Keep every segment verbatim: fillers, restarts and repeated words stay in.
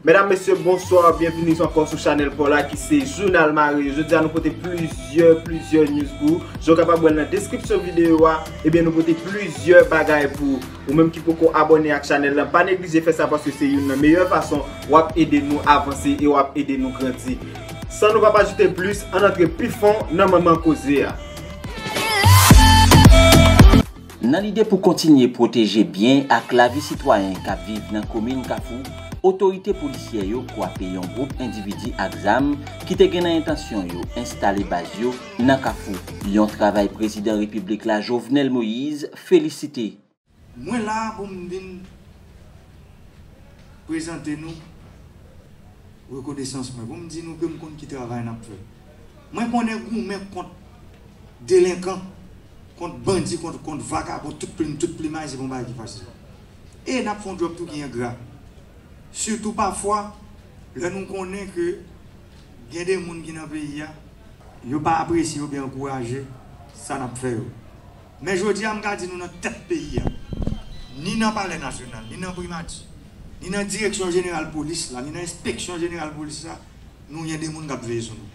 Medam, mesye, bonswa, byenvini ankò sou chanèl pa w la ki se Jounal Mare. Jodi a nou pote plizyè, plizyè news pou ou. Jan w kapab wè l nan deskripsyon videyo a, ebyen nou pote plizyè bagay pou ou. Ou menm ki poko abòne ak chanèl la, pa neglije fè sa paske se youn nan meyè fason w ap ede nou avanse e w ap ede nou grandi. San nou pa pa ajoute plis, ann antre pi fon nan manman koze a. Nan lide pou kontinye pwoteje byen ak lavi sitwayen k ap viv nan komin Kafou, otorite polisyè yo kwape yon gwoup endividi ak zam ki te gen nan entansyon yo enstale baz yo nan Kafou, yon travay Prezidan Repiblik la Jovenel Moïse felisite. Mwen la pou m vin prezante nou rekonesans mwen, pou m di nou ke m konn ki travay n ap fè. Mwen konnen goumen kont delenkan, kont bandi, kont, kont vakabon, tout plim, tout plimay, se pa yon bagay ki fasil. E n ap fè yon djòb tou ki engra. Sitou pafwa, lè nou konnen ke gen de moun ki nan peyi a, yo pa apresye oubyen ankouraje sa n ap fè yo. Men jodi a, m ka di nou nan tèt peyi a, ni nan Palè Nasyonal, ni nan Primati, ni nan Direksyon Jeneral Polis la, ni nan Enspeksyon Jeneral Polis la, nou gen de moun k ap veye sou nou,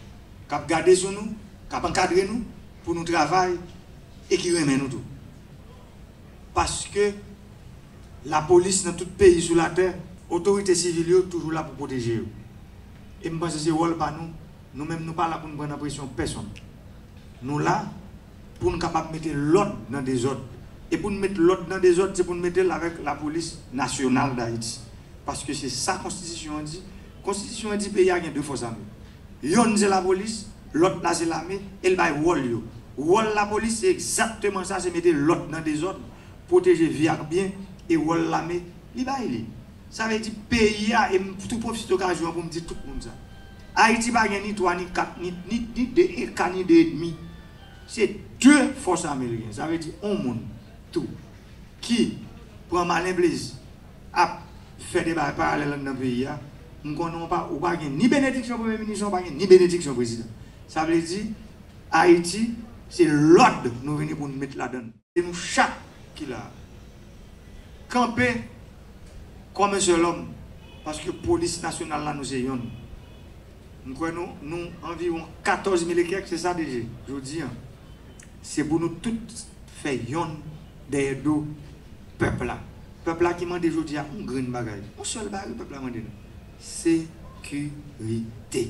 k ap gade sou nou, k ap ankadre nou pou nou travay e ki renmen nou tou. Paske lapolis nan tout peyi sou latè, otorite sivil yo toujou la pou pwoteje yo. E m panse se wòl pa nou, nou menm nou pa la pou n pran nan presyon pèsonn. Nou la pou n kapab mete lòd nan dezòd. E pou n met lòd nan dezòd, se pou n mete l avèk lapolis nasyonal Dayiti. Paske se sa konstitisyon an di. Konstitisyon an di peyi a gen de fòs ame. Yonn se lapolis, lòt la se lame, e l bay wòl yo. Wòl lapolis se egzakteman sa, se mete lòd nan dezòd, pwoteje vi ak byen, e wòl lame, li bay li. Sa vle di peyi a, e m tou pwofite okazyon an pou m di tout moun sa. Ayiti pa gen ni twa, ni kat, ni, ni, ni de eka, ni de edmi. Se de fòs ame l gen. Sa vle di on moun tou ki pran malen plezi ap fè de bagay paralèl anndan peyi a, m konnen w pa, ou pa gen ni benediksyon premye minis, ou pa gen ni benediksyon prezidan. Sa vle di, Ayiti, se lòd nou vini pou n met ladan l. Se nou chak ki la a. Kanpe kòm yon sèl òm, paske polis nasyonal la, nou se yonn. M kwè nou, nou anviwon katòz mil e kèk, se sa, D G, jodi a. Se pou nou tout fè yonn dèyè do pèp la. Pèp la ki mande jodi a yon grenn bagay. Yon sèl bagay pèp la mande nou. Sekirite.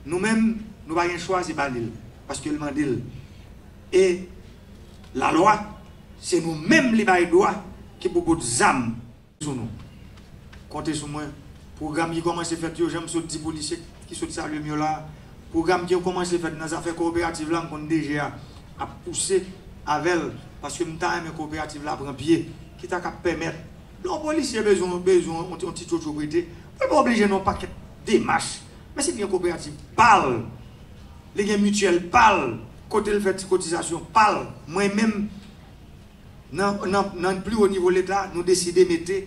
Nou menm, nou pa gen chwa, se ba li l. Paske l mande l. E lalwa, se nou menm li bay dwa ki pou bout zam sou nou. Konte sou mwen. Pwogram ki kòmanse fèt yo, jan m sot di polisye ki sot salye m yo la a, pwogram ki kòmanse fèt nan zafè kowoperativ la, m konn D G a ap pouse avè l, paske m ta renmen kowoperativ la pran pye, ki ta ka pèmèt lè yon polisye bezwen, bezwen yon, yon ti tchotcho prete, pou l pa oblije nan yon pakèt demach. Men si l gen kowoperativ pa l, li gen mityèl pa l, kote l fè ti kotizasyon pa l, mwen menm, Nan, nan, nan pli wo nivo Leta, nou deside mete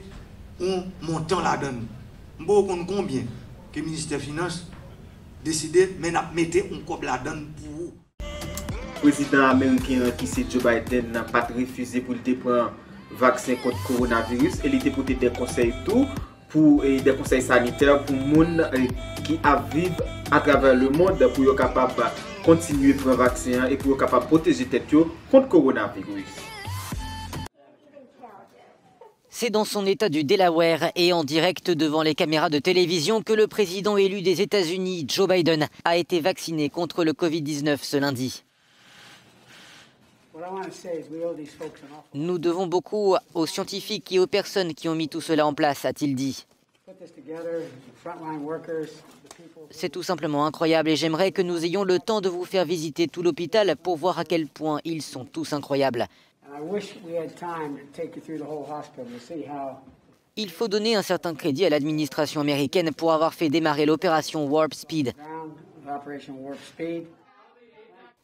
yon montan ladan l. M poko konn konbyen ke Ministè Finans deside, men n ap mete yon kòb ladan l pou ou. Prezidan ameriken an ki se Joe Biden nan pa t refize pou l te pran vaksen kont kowonaviris e li te pote de konsèy tou pou e, de konsèy sanitè pou moun e, ki ap viv atravè lemonn pou yo kapab kontinye pran vaksen an e pou yo kapab pwoteje tèt yo kont kowonaviris. C'est dans son état du Delaware et en direct devant les caméras de télévision que le président élu des États-Unis, Joe Biden, a été vacciné contre le covid dix-neuf ce lundi. Nous devons beaucoup aux scientifiques et aux personnes qui ont mis tout cela en place, a-t-il dit. C'est tout simplement incroyable et j'aimerais que nous ayons le temps de vous faire visiter tout l'hôpital pour voir à quel point ils sont tous incroyables. Il faut donner un certain crédit à l'administration américaine pour avoir fait démarrer l'opération Warp Speed.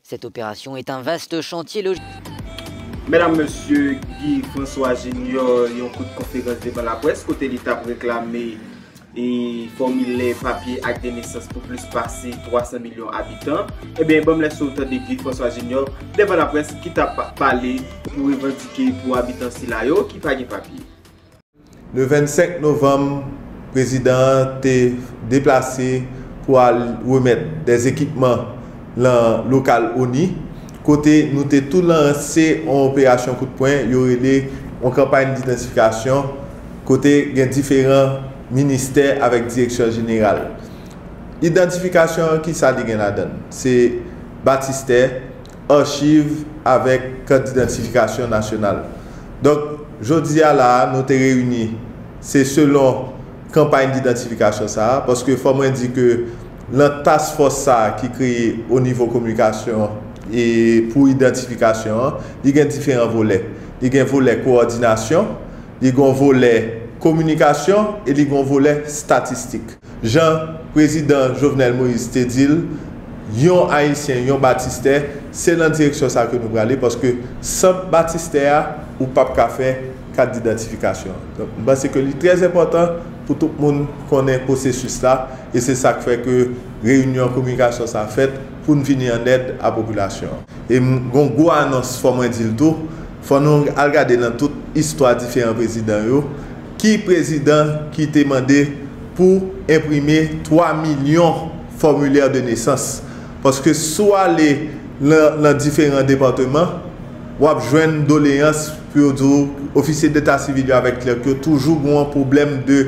Cette opération est un vaste chantier logistique. Medam, mesye, Guy François Junior, yon kout konferans devan laprès kote li t ap reklame e fòmilè papye ak de nesans pou plis pase twa san milyon abitan. Ebyen, ban m lèse w tande Guy François Junior devan laprès ki t ap pale pou revandike pou abitan sila yo ki pa gen papye. Le vennsenk novanm, Prezidan an te deplase pou al remèt dè ekipman nan lokal ONI, kote nou te tou lanse yon operasyon kout pwen, yo rele yon kanpay idantifikasyon, kote gen diferan ministè avèk direksyon jeneral. Idantifikasyon an, ki sa li gen ladan l? Se batistè, achiv avèk kat idantifikasyon nasyonal. Donk, jodi a la a, nou te reyini, se selon kanpay idantifikasyon sa a, paske fò mwen di ke nan task force sa a ki kreye o nivo kominikasyon e pou idantifikasyon an, li gen diferan volè. Li gen volè kowòdinasyon, li gen volè kominikasyon e li gen volè estatistik. Jan Prezidan Jovenel Moïse te di l, yon Ayisyen, yon batistè, se nan direksyon sa ke nou prale, paske san batistè a, ou p ap ka fè kat idantifikasyon. Donk, m panse ke li trè enpòtan pou tout moun konnen pwosesis la, e se sa k fè ke reyinyon kominikasyon sa fèt pou n vini an èd a popilasyon an. E m gon gwo anons, fò mwen di l tou, fò nou al gade nan tout istwa diferan prezidan yo, ki prezidan ki te mande pou enprime twa milyon fòmilè de nesans. Paske si w ale nan, nan diferan depatman, w ap jwenn doleyans pou yo di w ofisye deta sivil yo avèk klèk yo toujou gen yon pwoblèm de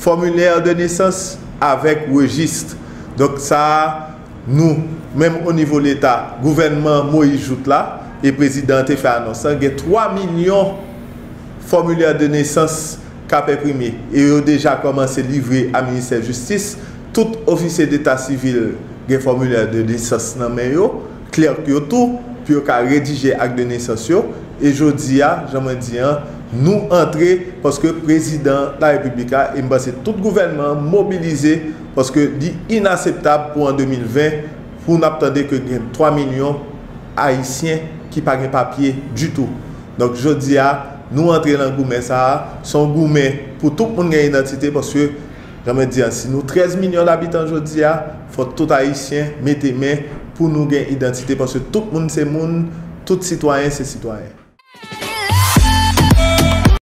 fòmilè de nesans avèk rejis. Donk sa a, nou, menm o nivo Leta, gouvènman Moïse Jouthe la, e prezidan an te fè anons lan, gen twa milyon fòmilè de nesans k ap enprime, e yo deja kòmanse livre a Ministè Jistis. Tout ofisye deta sivil gen fòmilè de nesans nan men yo, klèk yo tou, pou yo ka redije ak de nesans yo. E jodi a, jan mwen di an, nou antre, paske prezidan Larepiblik la, e m panse tout gouvènman an mobilize, paske li inaseptab pou an de mil ven, pou n ap tande ke gen twa milyon Ayisyen ki pa gen papye ditou. Donk, jodi a, nou antre nan goumen sa a, se yon goumen pou tout moun gen idantite, paske, jan mwen di an, si nou trèz milyon labitan jodi a, fò tout Ayisyen mete men pou nou gen idantite, paske tout moun se moun, tout sitwayen se sitwayen.